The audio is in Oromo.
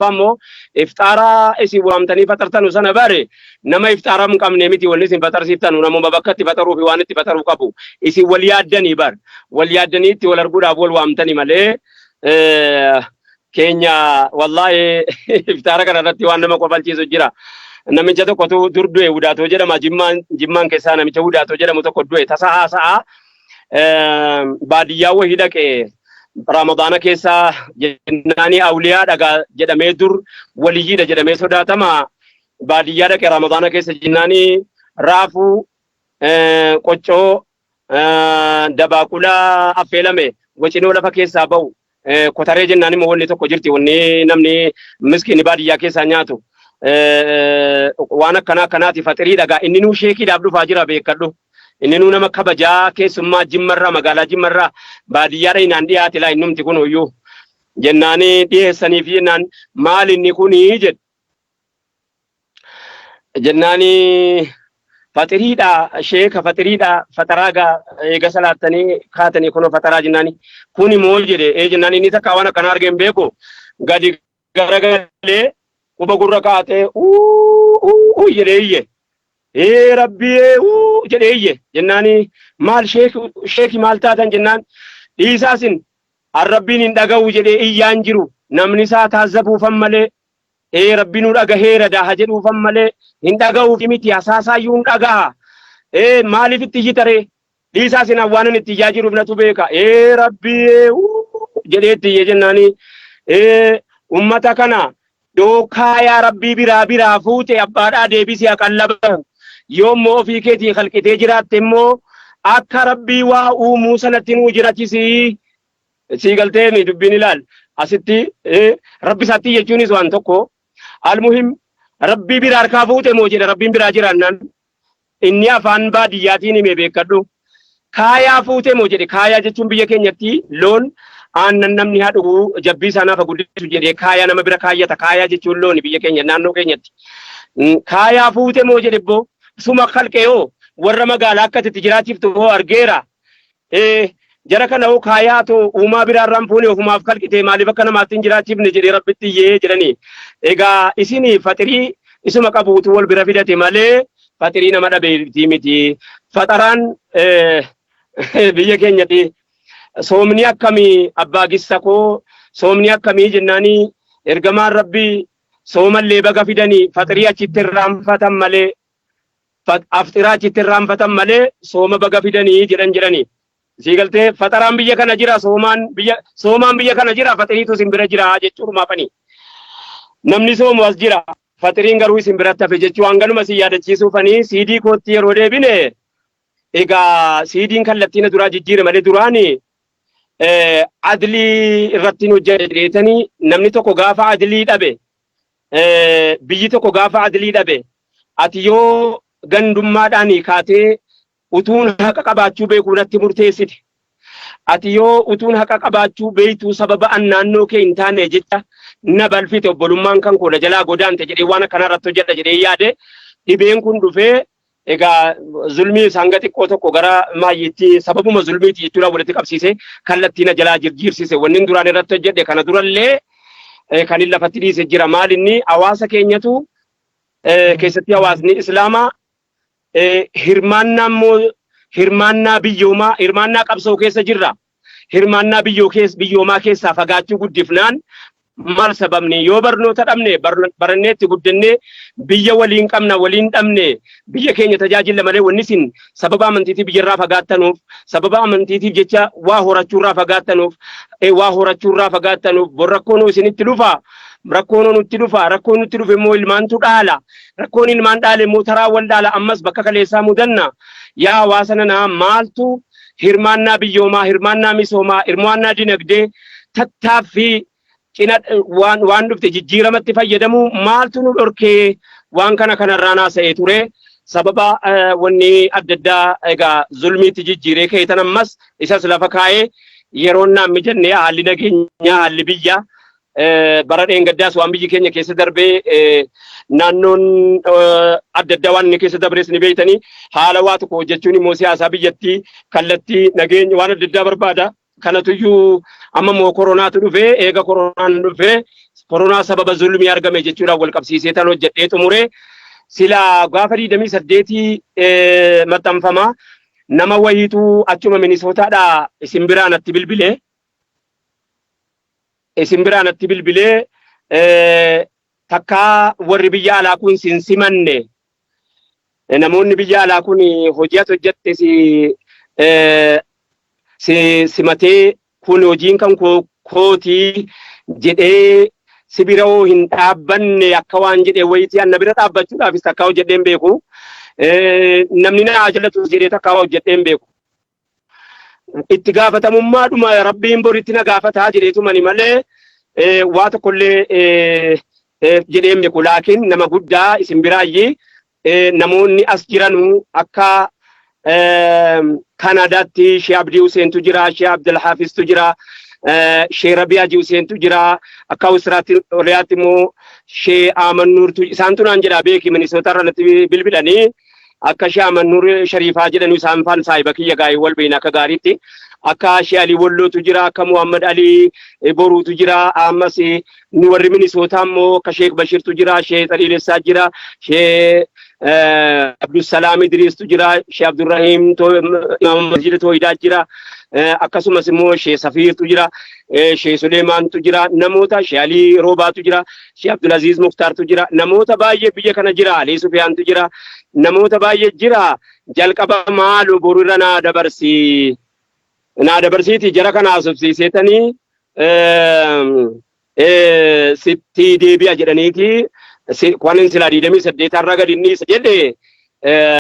Immoo ifxaara isin waamtanii faxartanu sana bare nama ifxaara hin qabne miti wanni isin faxarsiiftanu, namuma bakka itti faxaruu fi waan itti faxaruu qabu. Isin wal yaaddanii bar wal yaaddanii itti wal arguudhaaf wal waamtani malee, keenya wallaahi ifxaara kana irratti waan nama kofalchiisu jira. Namicha tokkotu dur du'e, Wudaatoo jedhama. Jimmaan keessaa namicha Wudaatoo jedhamu tokko du'e. Tasa haasa'a baadiyyaa wahii dhaqe Ramadaana keessaa jennaanii, awliyaa dhagaa jedhamee dur waliyyiidha jedhamee sodaatama. Baadiyyaa dhaqe Ramadaana keessa jennaanii, raafuu, qoccoo, dabaaqula affeelame wacinoo lafa keessaa ba'u, kotaree jennaan immoo wanni tokko jirti, wanni namni miskiini baadiyyaa keessaa nyaatu, waan akkanaa akkanaati faxirii dhagaa. Inni nuu sheekiidhaaf dhufaa jira, beekadhu. Inni nuu nama kabajaa keessummaa Jimmarraa, magaalaa Jimmarraa baadiyyaadha inaan dhiyaate laa. Innumti kun iyyuu jennaanii dhiyeessanii fi jennaan, "Maal inni kunii?" jedhe. Jennaanii, "Faxiriidha sheeka, faxiriidha, faxaraa gaa eega salaattanii kaatanii kunoo faxaraa" jennaani. "Kuni moo?" jedhe. "Ee" jennaan, inni takka waan akkanaa argee hin beeku. Gadi garagalee quba gurra kaatee "Uu uu" jedhee iyye. "Ee Rabbi, ee uu" jedhee iyye. Jennaani, "Maal sheeki, sheeki, maal taatan?" jennaan, "Dhiisaasin, Rabbiin hin dhaga'u jedhee iyyaan jiru, namni isaa taazzabuufan malee. Ee Rabbi nu dhagaheera daha jedhuufan malee hin dhaga'uuf miti, hasaasaayyuu hin dhagaha. Ee maaliif itti iyyita ree? Dhiisaa isin, waanan itti iyyaa jiruuf natu beeka. Ee Rabbi, ee uu" jedhee itti iyye. Jennaanii, "Ee ummata kana yoo kaayaa Rabbii biraa biraa fuute abbaadhaa deebisee haqallabahu, yoo immoo ofii keetii kalqitee jiraatte immoo akka Rabbii waa uumuu sanatti nuu jirachisii." Sii galteemi dubbiin? Ilaal, asitti Rabbi isaatti jechuunis waan tokko. Almuhim, Rabbii biraa harkaa fuute moo jedhe. Rabbiin biraa jiraannaan inni afaan baadiyyaatiin hime, beekadhu. "Kaayaa fuute moo?" jedhe. Kaayaa jechuun biyya keenyatti loon aannan namni haa dhugu, jabbii isaa naaf guddisu jedhee kaayaa nama bira kaayyata. Kaayaa jechuun looni biyya keenya, naannoo keenyatti. "Kaayaa fuute moo?" jedhe. "Ibboo suma kalqee hoo, warra magaalaa akka itti jiraachiftu hoo argeera. Jara kana hoo kaayaa too uumaa biraarraan fuune ofumaaf kalqite, maaliif akka namaatti hin jiraachifne?" jedhee Rabbitti iyyee jedhanii. Egaa isin faxirii isuma qabuutu wal bira fidate malee faxirii nama dhabeetii miti. Faxaraan biyya keenyatti soomni akkamii, abbaa gissa koo, soomni akkamii jennaanii, ergamaan Rabbii soomallee baga fidanii, faxirii achitti irraanfatan malee, afxiraa achitti irraanfatan malee sooma baga fidanii jedhan jedhanii. Sii galtee? Faxaraan biyya kana jira, soomaan biyya kana jira, faxiriitu isin bira jira jechuudhumaafani. Namni soomu as jira, faxiriin garuu isin biratti hafe jechuu hanganuma si yaadachiisuufanii. Siidii kootti yeroo deebine, egaa siidiin kallattii na duraa jijjiire malee duraani adlii irratti hojjedheetanii, namni tokko gaafa adlii dhabe, biyyi tokko gaafa adlii dhabe, ati yoo gandummaadhaan kaatee utuun haqa qabaachuu beekuu natti murteessite. Ati yoo utuun haqa qabaachuu beektuu sababa an naannoo kee hin taane jecha na balfite, obbolummaan kan koo na jalaa godaante jedhee waan akkanaa irratti hojjedha jedhee yaade. Dhibeen kun dhufee, egaa zulmii hanga xiqqoo tokko gara maayyiitti sababuma zulmiiti jechuudha walitti qabsiise, kallattii na jalaa jirjiirsise. Wanni duraan irratti hojjedhe kana durallee kan inni lafatti dhiise jira. Maal inni? Hawaasa keenyatu, keessatti hawaasni Islaamaa, hirmaannaa immoo hirmaannaa biyyoomaa, hirmaannaa qabsoo keessa jirra. Hirmaannaa biyyoo keessa biyyoomaa keessaa fagaachuu guddifnaan maal sababni? Yoo barnoota dhabne, baranneetti guddannee biyya waliin qabna, waliin dhabne biyya keenya tajaajilla malee, wanni isin sababa amantiitiif biyyarraa fagaattanuuf, sababa amantiitiif jecha waa horachuurraa fagaattanuuf, bor rakkoon isinitti dhufa, rakkoon nutti dhufa. Rakkoon nutti dhufe immoo ilmaantu dhaala. Rakkoon ilmaan dhaale immoo taraa wal dhaala, ammas bakka kaleessaa mudanna. Yaa hawaasa nanaa, maaltu hirmaannaa biyyoomaa, hirmaannaa misoomaa, hirmaannaa dinagdee, tattaaffii cina waan dhufte jijjiiramatti fayyadamuu maaltu nu dhorkee? Waan kana kanarraa naasa'ee ture. Sababa wanni adda addaa egaa zulmiitti jijjiiree keetan ammas isas lafa kaa'ee yeroon naan mijannee, haalli nageenyaa, haalli biyyaa, bara dheengaddaas waan biyyi keenya keessa darbee, naannoon adda addaa waan inni keessa darbees ni beektanii. Haala waa tokko hojjechuun immoo siyaasaa biyyattii, kallattii nageenya, waan adda addaa barbaada. Kanatuyyuu amma immoo koronaatu dhufee, eega koronaan dhufee Koronaa sababa zulmii argame jechuudhaan wal qabsiisee tan hojjedhee xumure. Sila gaafa 28 maxxanfama. Nama wayiitu achuma Minisootaadhaa isin biraa natti bilbilee. Isin biraa natti bilbilee, takkaa warri biyya alaa kun sin simanne, namoonni biyya alaa kun hojii ati hojjette si simatee, kun hojiin kan kootii jedhee si bira hoo hin dhaabbanne, akka waan jedhee wayitii anna bira dhaabbachuudhaafis takkaa hojjedhee hin beeku. Namni na jallatus jedhee takkaa hojjedhee hin beeku. Itti gaafatamummaadhuma Rabbiin boritti na gaafataa jedheetumani malee waa tokkollee jedhee hin beeku. Laakiin nama guddaa isin biraayyii namoonni as jiranu akka Kanaadaatti Shee Abdii Huseentu jira, Shee Abdulhaafiztu jira, Shee Rabii Haji Huseentu jira, akka Awustiraaliyaatti immoo Shee Amannuurtu isaantu naan jedha beeki. Minisoota irra natti bilbilanii akka Shee Amannuur Shariifaa jedhanu isaan faan saahiba kiyya gaa'ii wal beeyna akka gaariitti. Akka Shee Alii Wallootu jira, akka Muhammad Alii Boruutu jira, ammas nu warri Minisootaa immoo akka Sheek Bashirtu jira, Shee Xaliilessaa jira, Shee Abdusalaam Idriistu jira, Shee Abdurrahiim Imaama Masjida Tooyidaa jira, akkasumas immoo Shee Safiirtu jira, Shee Suleemaantu jira, namoota Shee Alii Roobaatu jira, Shee Abdulaziz Muktaartu jira, namoota baay'ee biyya kana jira, Alii Sufiyaantu jira, namoota baay'ee jira. Jalqaba maalu boru irra naa dabarsi. Naa dabarsiiti jara kana haasofsiiseetanii sitti deebi'a jedhaniiti waan silaa 28 irra gadi inni jedhe.